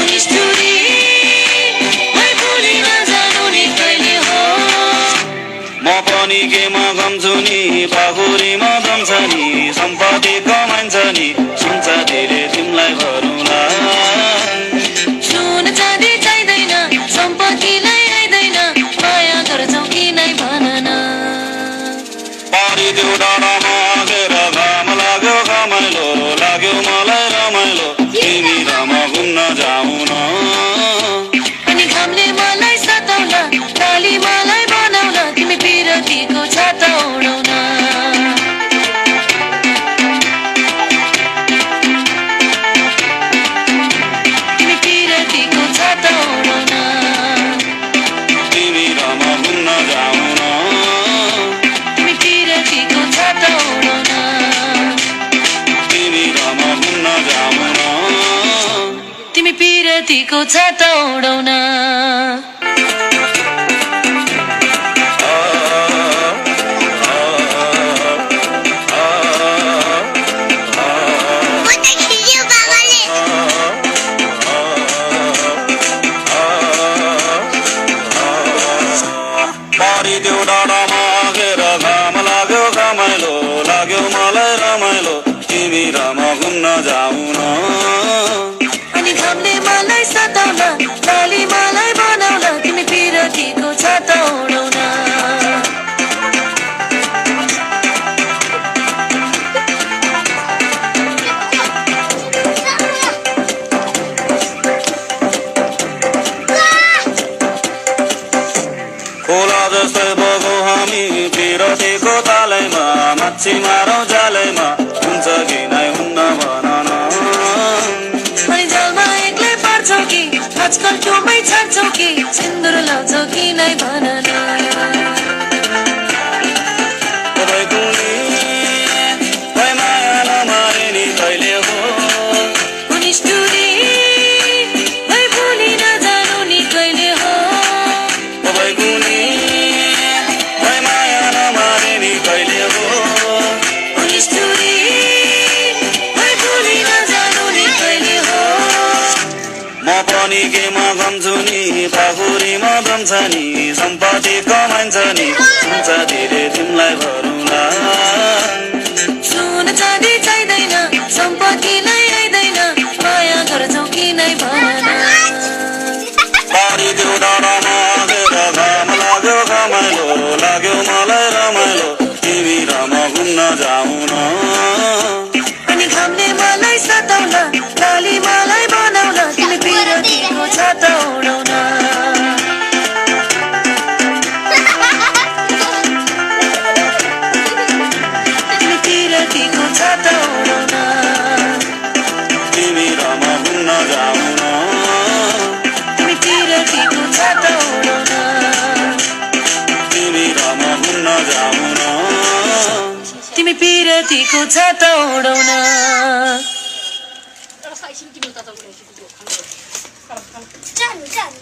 निष्ठुरी है भुली नजानु नि कहिले हो म पनि केमा गम्छु नि पाखुरी म दम्छ नि सम्पत्ति कमाइन्छ नि सुन्छ धेरै तिमीलाई भरौँला सुन चाँदी चाहिँदैन सम्पत्तिलाई आइदैन माया गर्छौ कि नै भन न परिदेऊ डाँडामा आगेर घाम लाग्यो घमाइलो लाग्यो मलाई रमाइलो तिमी र म घुम्न जाउँ न अनि घामले मलाई सताउला डाली मलाई बनाउला तिमी पिरतीको छाता उडाउन तिमी पिरतीको छाता उडाउन तिमी र म घुम्न जाउँ न तिमी पिरतीको छाता उडाउन तिमी र म घुम्न जाउँ न तिमी पिरतीको छाता उडाउन परिदेऊ डाँडामा आगेर घाम लाग्यो घमाइलो लाग्यो मलाई रमाइलो तिमी र म घुम्न जाउँ न अनि घामले मलाई सताउला डाली मलाई बनाउला तिमी पिरतीको छाता उडाउन खोला जस्तै बगौ हामी पिरतीको तालैमा माछी मारौँ जालैमा हुन्छ कि नै हुन्न भन न अनि जलमा एक्लै पार्छौ कि आजकल टोमै छाड्छौ कि सिन्दुर लाउँछौ कि नै भन न कुनी खै माया नमारे नि कहिले हो निष्ठुरी है भुली नजानु नि कहिले हो कुनी खै माया नमारे नि कहिले हो निष्ठुरी है भुली नजानु नि कहिले हो म पनि केमा गम्छु नि पाखुरी म दम्छ नि सम्पत्ति कमाइन्छ नि सुन्छ धेरै तिमीलाई भरौँला सुन चाँदी चाहिँदैन सम्पत्तिलाई आइदैन माया गर्छौ कि नै भन न परिदेऊ डाँडामा आगेर घाम लाग्यो घमाइलो लाग्यो मलाई रमाइलो तिमी र म घुम्न जाउँ न अनि घामले मलाई सताउला डाली मलाई बनाउला तिमी पिरतीको छाता उडाउन तिमी पिरतीको छाता उडाउन तिमी र म घुम्न जाउँ न तिमी पिरतीको छाता उडाउन तिमी र म घुम्न जाउँ न तिमी पिरतीको छाता उडाउन Jangan, jangan.